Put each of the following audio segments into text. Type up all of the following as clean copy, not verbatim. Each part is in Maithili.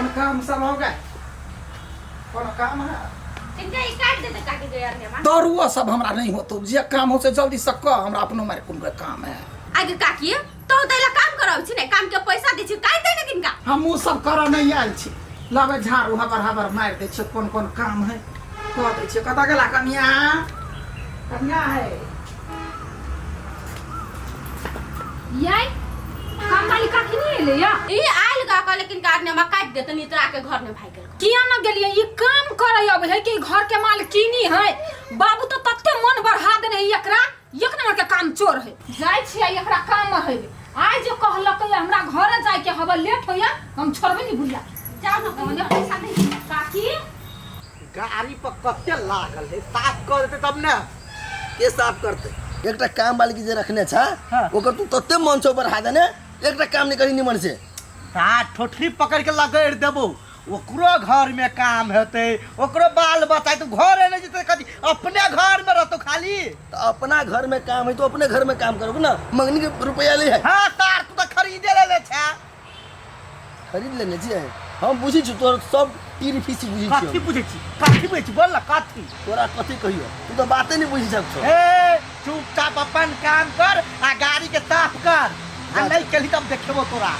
कोन काम सब हो गए, कोन काम है? तिनका ई काट देते काटी के यार नेमा। दरुआ सब हमरा नहीं होतो, जे काम हो से जल्दी से कह, हमरा अपनो मारे कोन काम है। आगे काकी तो दैला काम कराबै छी ने, काम के पैसा दै छी, काट दे ने तिनका। हम उ सब करऽ नहीं आयल छी। लाबे झाड़ू हबर हबर मारि दै छियै, कोन कोन काम है कह दै छियै। कतऽ गेला कनिया? कनिया है याई काम वाली काकी नहीं एलै या? ई आयल गा कहले किनका आर नेमा काट देते नितरा के घर में भाग गेल। किया न गेलियै? ई काम करे अबै है कि घर के मालकिनी है? बाबू तो तते मन बढ़ा देने है एकरा, एक नंबर के काम चोर है। जाइ छियै एकरा काम है। आइ जे कहलकै हमरा घरे जाय के हबे, लेट होइया, हम छोड़बे नहीं बुढ़िया। जाओ ना कहले पैसा नहीं। काकी गाड़ी पर कते लागल है, साफ कर देते तब ने। के साफ करते? एकटा काम वाली के जे रखने छ ओकर तू तते मन छौ बढ़ा देने, एकटा काम नहीं करी निमन से। ता ठोठरी पकड़ के लगड़ देबो, ओकरो घर में काम हेतै, ओकरो बाल बच्चा तो घरे नहीं जेतै, कथी अपने घर में रहतो खाली। तो अपना घर में काम है तो अपने घर में काम करोगे ना, मंगनी के रुपया ले है। हाँ तार तू तो खरीदे ले ले छे। खरीद लेने छियै हम, बुझी छु तोर सब तीर फीसी बुझी कथी छियौ। बुझै छी? कथी बुझै छी बोल ना कथी? तोरा कथी कहियो, तू तो बाते नहीं बुझी सकछो। ए चुपचाप अपन काम कर आ गाड़ी के साफ कर, आ नहीं केली तब देखेबो तोरा।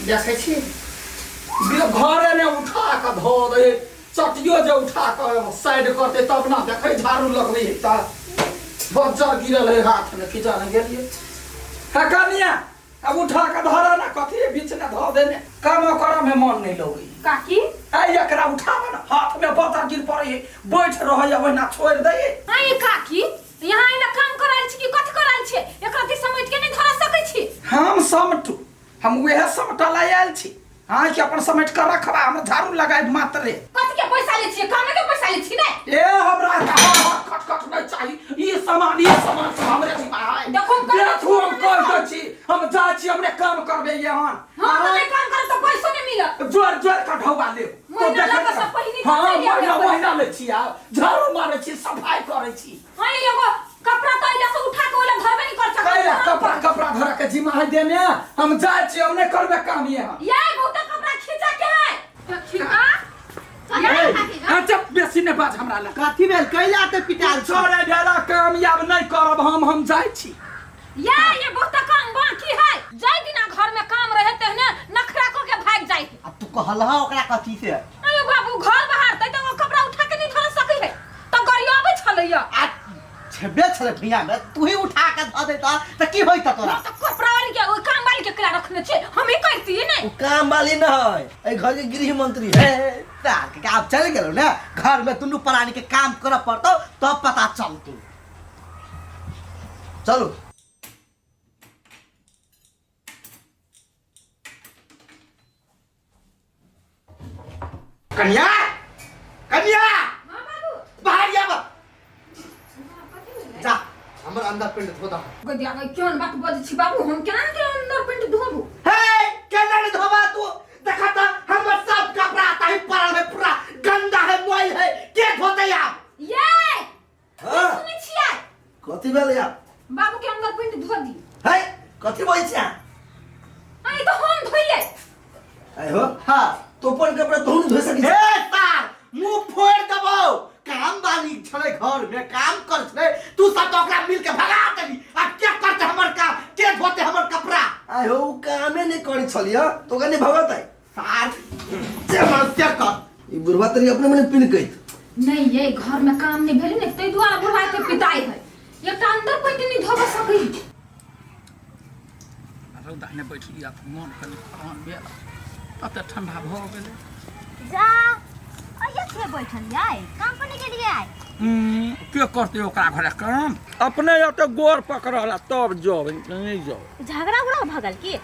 देखै छी घरे ने उठा कऽ धो दे, चटियो जे उठा कऽ साइड करते तब ना देखै। झाड़ू लगबै है तऽ बज्जर गिरल है हाथ में, खिंचा ने गेलियै है कनिया। अब उठा कऽ धर ना, कथी बीच में धो देने, काम करऽ में मन नहीं लगै। काकी ऐ एकरा उठाबऽ ना, हाथ में बज्जर गिर पड़ै है, बैठ रहै ओहिना छोड़ि दै। हाँ काकी, यहाँ आइला काम करायल छी कि कथी करायल छी? एकरा दी समेट के नहीं धरा सकै छी? हम समटू, हम वएह समटल आयल छी। अहाँके अपन समेट कऽ रखबा, हम झाड़ू लगायब मात्रे। कथी के पैसा लै छियै? कामे के पैसा लै छी ने? ए हमरा खट खट नहीं चाही, ई सामान ई सामान सब हमरे जिम्मा है। देखो, हम कर- देखू हम कह दै छी, हम जाइ छी, हमरे काम करबे यहाँ। हम तऽ नहीं काम करब तऽ पैसो नहीं मिलत। जोर जोर के ढौआ लेब तो महीना देखै लऽ कऽ सब पहिनी हाँ कतै लिअ महीना पैसा। महीना लै छी, आब झाड़ू मारै छी, सफाई करै छी। हाँ एगो कपड़ा तो अइला से उठा के ओला धरबे नहीं कर सकत। कैला कपड़ा कपड़ा धरा के जिम्मा है देने, हम जाइ छी, हम नहीं करबे काम यहाँ। ये बहुत कपड़ा खींचा के है खींचा। अच्छा बेसी नहीं बाज हमरा लग। कथी भेल कैला ते पिटाल छौ? छोड़े भेला काम आब नहीं करब हम जाइ छी। ये बहुत काम बाकी है, जाय दिना घर में काम रहे तेहने नखरा क के भाग जाय। अब तू कहलहा ओकरा कथी से? अरे बाबू घर बाहर तै तो कपड़ा उठा के नहीं धर सकै है, तो गरियाबै छलैया। आ छेबे छलै भैया में, तू ही उठा के धऽ देता तऽ की होइत तोरा? तो कपड़ा वाली के ओइ काम वाली के करा रखने छै, हम ही करतियै ने। उ काम वाली न है, एहि घर के गृह मंत्री है। ए, तार के आब चलि गेलौ ने, घर में दुनू प्राणी के काम करऽ पड़तौ तब पता चलतौ। चलू। कन्या, कन्या, हां बाबू बाहर आब। जा हमर अंदर पेंट धो दा। गदिया गई, केहन बात बजै छी बाबू, हम केना के अंदर पेंट धोबू? हे केना नहीं धोबा तू? देखा त हमर सब कपड़ा ताही पड़ल है, पूरा गंदा है, मोइल है, के धोते आप? ये हाँ सुनै छियै? कथी भेल यार? बाबू के अंदर पेंट धो दी। है कथी बोलै छी अहाँ? अरे तो हम धोइले। आइ हो। हाँ तो अपन कपड़ा तू नहीं धो सकी? हे सार मुंह फोड़ देबो। काम वाली छले घर में काम कर छले, तू सब तो ओकरा मिल के भगा देली। अब के करते हमर काम, के धोते हमर कपड़ा? आइ हो, उ कामे नहीं करी छलिय तो ओकरा नहीं भगत है। सार जे मन से कर। ई बुढ़वा तरी अपने मने पिनकैत नहीं, ये घर में काम नहीं भेलै ने ताहि दुआरे बुढ़वा के पिताई है, एकटा अंदर पेंट नहीं धोबऽ सकै। रौदा ने बैठलियै तऽ मोन कनि फरान भेल, तते ठंडा भऽ गेलै। जा अइया के बैठल जाय, काम पर नहीं गेलियै आइ? के करतै ओकरा घरे काम? अपने एते गोर पकड़ल तब जब नहीं जाओ। झगड़ा उगड़ा भऽ गेल की?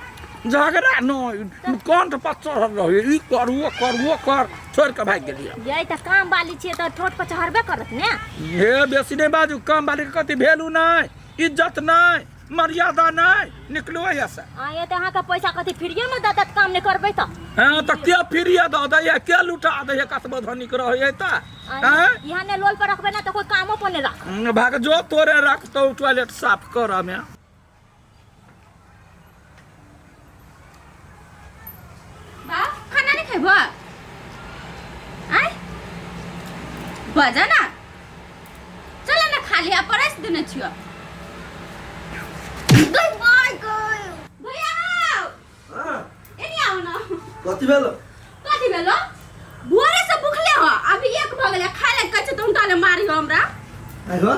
झगड़ा नहि, कंठ पर चढ़ल रही, ई कर ओ कर ओ कर, छोड़ि कऽ भागि गेलियै। यै तऽ काम वाली छियै तऽ ठोट पर चढ़बे करत ने। हे बेसी नहि बाजू, काम वाली के कथी भेलू नहि, इज्जत नहि, मर्यादा नहि, निकलू एहिसँ। आ ये तऽ अहाँके पैसा कथी फ्रीए मे दऽ देत काम नहि करबै तऽ? हँ तऽ के फ्रीए दऽ दैए, के लुटा दैए? कतबो धनिक रहै तऽ आँय? यहाँ ने लोल पर रखबै ने तऽ कोई कामो पर नहि राखत। भाग जो, तोरे रखतौ टॉयलेट साफ करऽ मे। खेबो आय बजा ना चल ना खाली आ परस देने छियो गई बाय गई भैया आओ हाँ, एनी आओ ना कथी भेलो कथी भेलो भोरे से भूखले हो अभी एक भऽ गेलै खाय लए कहै छै तऽ हुनका ले मारियो हमरा आइ हो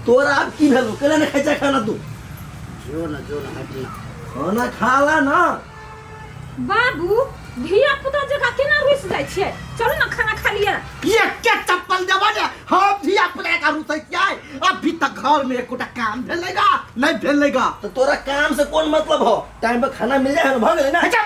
तोरा आब की भेलो केला नहि खाइ छै खाना तू जो ना जो ना हट ना खाना खा ला ना बाबू धिया पुता जकाँ केना रुसि जाइ छियै चलू ने खाना खा लिअ ये के चप्पल देबा ने हम धिया पुता का रुसै छियै अभी तक घर में एकोटा काम भेलैगा नहीं भेलैगा तो तोरा काम से कोन मतलब हो टाइम पर खाना मिल जाए भऽ गेलै ना अच्छा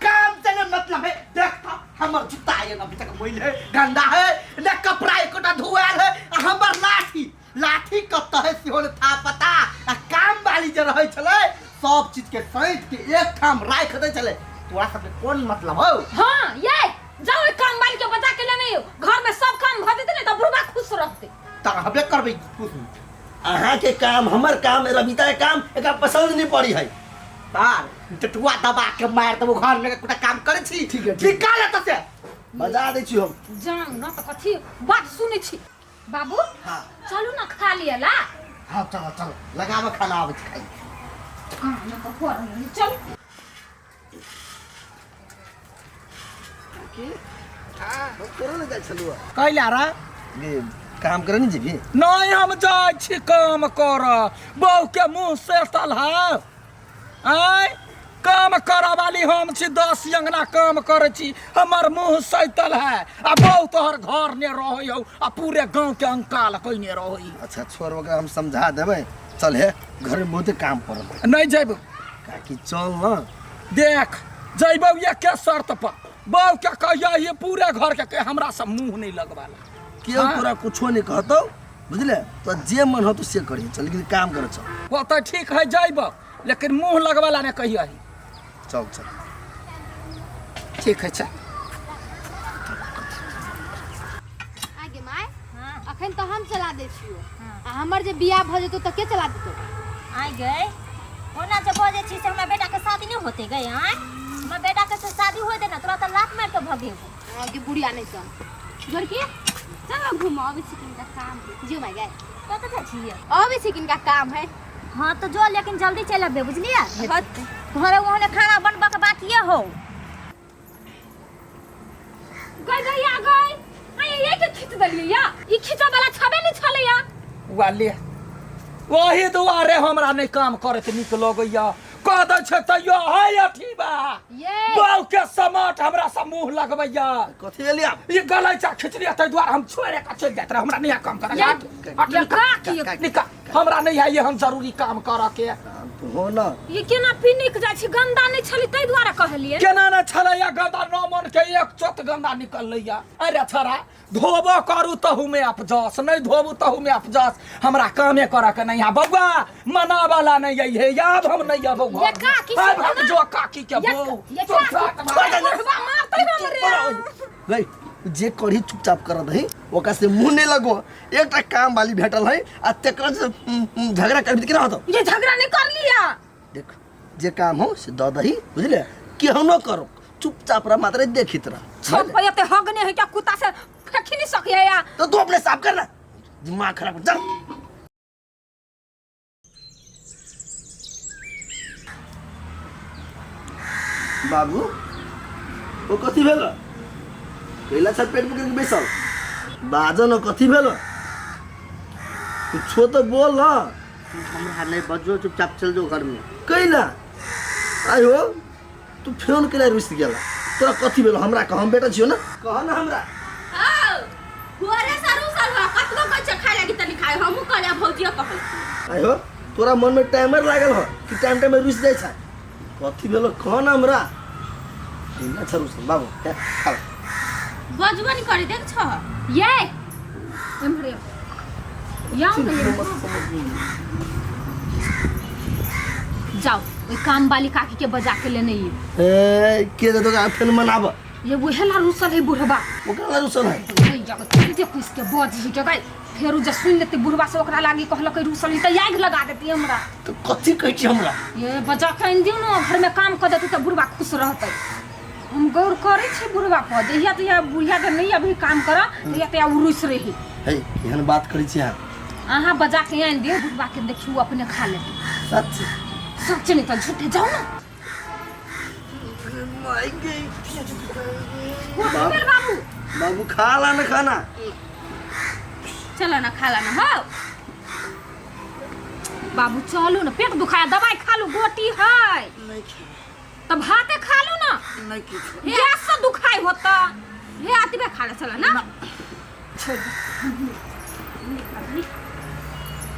काम से नहीं मतलब है देख तो हमर जूता ये अभी तक मैल है गंदा है ने कपड़ा एकोटा धोआल है आ हमर लाठी लाठी कतऽ है सेहो ने था पता आ काम वाली जे रहै छलै सब चीज के सैंत के एक ठाम राखि दै छलै तोरा सबके कोन मतलब हौ हाँ ये जाओ ओहि काम वाली के बजा के लेने आउ घर में सब काम भऽ जेतै ने तऽ बुढ़बा खुश रहतै तऽ हबे करबै खुश अहाँके काम हमर काम रविता के काम एकरा पसंद नहीं पड़ी है तार टटुआ दबा के मारि देबो घर में एकोटा काम करै छी ठीक है, ठीक है। निकाल एतऽ से बजा दै छी हम जाउ ने तऽ कथी बात सुनै छी बाबू हाँ। चलू ना खा लिअ ला हाँ चलो चलो लगाबऽ खाना आबै छी खाइ खाना तऽ पड़ल है, चलू हम तोरा लग जाइ छलहुँ कैला रे गे काम करे नहीं जेबही नहीं हम जाइ छी काम कर बहू के मुँह से तलहा आय काम करऽ वाली हम छी 10 अंगना काम करै छी हमर मुँह सैतल है आ बहू तोहर घर ने रहै हौ आ पूरे गाँव के अंकाल कइने रहै। अच्छा छोड़ ओकरा हम समझा देबै चल हे घर में बहुते काम पड़ल है। नहीं जेबौ। काकी चल न। देख जैबौ एके शर्त पर बहू के कहिया ये पूरे घर के हमरा से मुँह नहीं लगवाला। केओ हाँ। तोरा कुछो नहीं कहतौ बुझले तो जे मन हो तो से करिए चल लेकिन काम कर चल। वो तो ठीक है जैबौ लेकिन मुंह लगवाला ने कहिया चल चल ठीक है चल। आगे my अखन तो हम चला दै छियो आ हमर जे बियाह भ जेतो त के चला देतो? आइ गए ओना जे बजै छी से हमरा बेटा के शादी नहीं होते गए आय हमर बेटा के से शादी होय दे ना तोरा त लात मार के भगेबो। आगे बुढ़िया नहीं सन गोरकी चलो घूमो अबै छी किनका काम है। जियो my गए कतऽ जाइ छियै? अबै छी किनका काम है। हाँ तो जो लेकिन जल्दी चलि अबे बुझलियै? हाँ। घरे ओहने खाना बनबऽ के बाकिए हो। गई गई आ गई आ ये के खींच देलियै या ई खींचऽ वाला छबे नहीं छलै या वाले वही दुआरे हमरा नहीं काम करैत नीक लगैया कह दै छै तैयो है अथी बा ये बहू के समाट हमरा से मुंह लगबैया। कथी भेल आब? ई गलैचा खिचड़ी ताहि दुआरे हम छोड़े के चलि जाइत रहे हमरा नहीं है काम करे ये- हट, हट, ये निकाल, का की- निकाल हमरा नहीं है एहन जरूरी काम करऽ के। तू हो ना ये केना पिनिक जाइ छै गंदा नहीं छलै ताहि दुआरे कहलियै। केना ने छलैया गंदा 9 मन के एक चोट गंदा निकलैया। अरे छड़ा धोबो करू तहू में अपजस नहीं धोबू तहू में अपजस हमरा कामे करऽ के नहीं है बौआ मनावला नहीं है हे आब हम नहीं अबौ घर ये काकी में। से आब हम ना- जो काकी के ये- बौ ये तो काकी- साथ मार। बुढ़वा मारतै हमरे। गई जे करी चुपचाप कर दही ओकरा से मुंह नहीं लगो एकटा काम वाली भेटल है आ तेकरा से झगड़ा करबी केना होतो? ये झगड़ा नहीं कर लिया। देख जे काम हो से द दही बुझले केहनो करो चुपचाप रह मात्र देखित रह। छत पर एते हगने है क्या कुत्ता से फेंकी नहीं सकिया या। तो तू अपने साफ कर ना दिमाग खराब कर चल। बाबू ओ कथी भेल? कैला छत पेट पकड़ के बैसल बाजो न कथी भेल? कुछो तो बोल न। हमरा नहीं बजो चुपचाप चल जो घर में। कैला आयो तू फोन कैला रुसि गेला? तोरा कथी भेल? हमरा कह हम बेटा छियो ना कह ना हमरा। आओ घरे से रुसल हो कतबो कहै छै खाय लागी तनी खाय हमहूँ कहलियै भौजियो कहल। आयो तोरा मन में टाइमर लागल हो कि टाइम टाइम में रुसि जाइ छै? कथी भेल कह ना हमरा। ना छ रुसल बाबू हे, खाओ। बजबो नहीं करी देख छ। ये एम्हरे जाओ ना ये। जाओ ओइ काम वाली काकी के बजा के लेने आइए। ए के दे तो फेन मनाब। ये उहे ला रुसल है बुढ़बा। ओकरा ला रुसल है? नहीं जाओ जे कुछ के बज ही के गई फेर उ जे सुन लेते बुढ़बा से ओकरा लागी कहलकै रुसल है त आगि लगा देती हमरा। तो कथी कहै छी हमरा? ये बजा के आनि दियौ न घर में काम कर देतै त बुढ़बा खुश रहतै। हम गौर करै छी बुढ़वा पर जहिया तहिया बुढ़िया के नहीं अभी काम कर तहिया तहिया उ रुस रही। हे, केहन बात करै छी अहाँ? अहाँ बजा के आनि दियौ बुढ़वा के, देखियौ अपने खा लेतै। सच? सच नहीं तऽ झूठे। जाउ ना। बाबू, बाबू। बाबू, खा ला ना खाना। चलो ना, खा ला ना। हो बाबू, चलू ना, पेट दुखाया, दवाई खा लू, गोटी है। तब भाते खा लू ना। नहीं किछु। गैस से दुखाई होता। हे, आती खा ला, चलो ना। छोड़ दे।